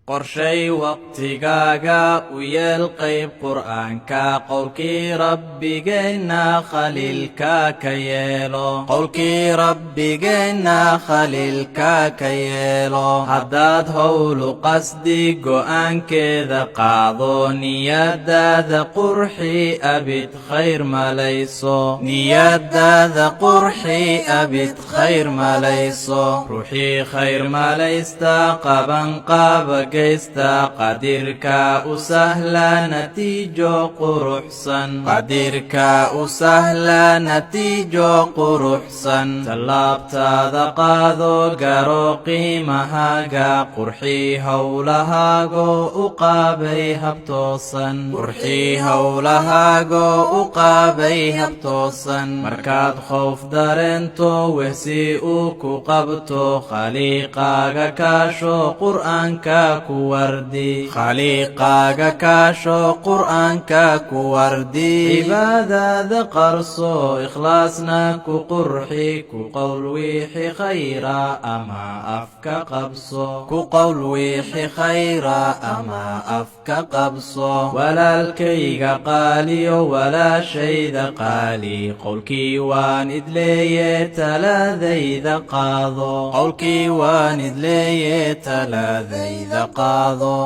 Qorshay waqtigaaga u yeel qayb Qur'aanka, qowlkii Rabbigeenna khaliilka ka yeelo, qowlkii Rabbigeenna khaliilka ka yeelo. Haddaad howlu qasdi, go'aankeeda qaado, niyadaada qurxi, abid khayr malayso, niyadaada qurxi, abid khayr malayso. Ruuxii khayr malaysta, qaban qaaba geysta, qadirka u sahla natiijo quruxsan, qadirka u sahla natiijo quruxsan. Tallaabtaada qaado, garo qiimahaaga, qurxi howlahaago, u qaabay habtoosan, qurxi howlahaago, u qaabay habtoosan. Markaad khowf dareento, wehsi uu ku qabto, khaliiqaaga kaasho, Qur'aanka ku wardi, khaliiqaaga kaasho, Qur'aanka ku wardi. Cibaadada qarso, ikhlaasna ku qurxi, ku qowl wixi khayra ama afka qabso, ku qowl wixi khayra ama afka qabso. Walaalkayga qaaliyo, walaashayda qaali, qowlkii waan idleeye, talaadayda qaado, qowlkii waan idleeye, talaadayda qaado.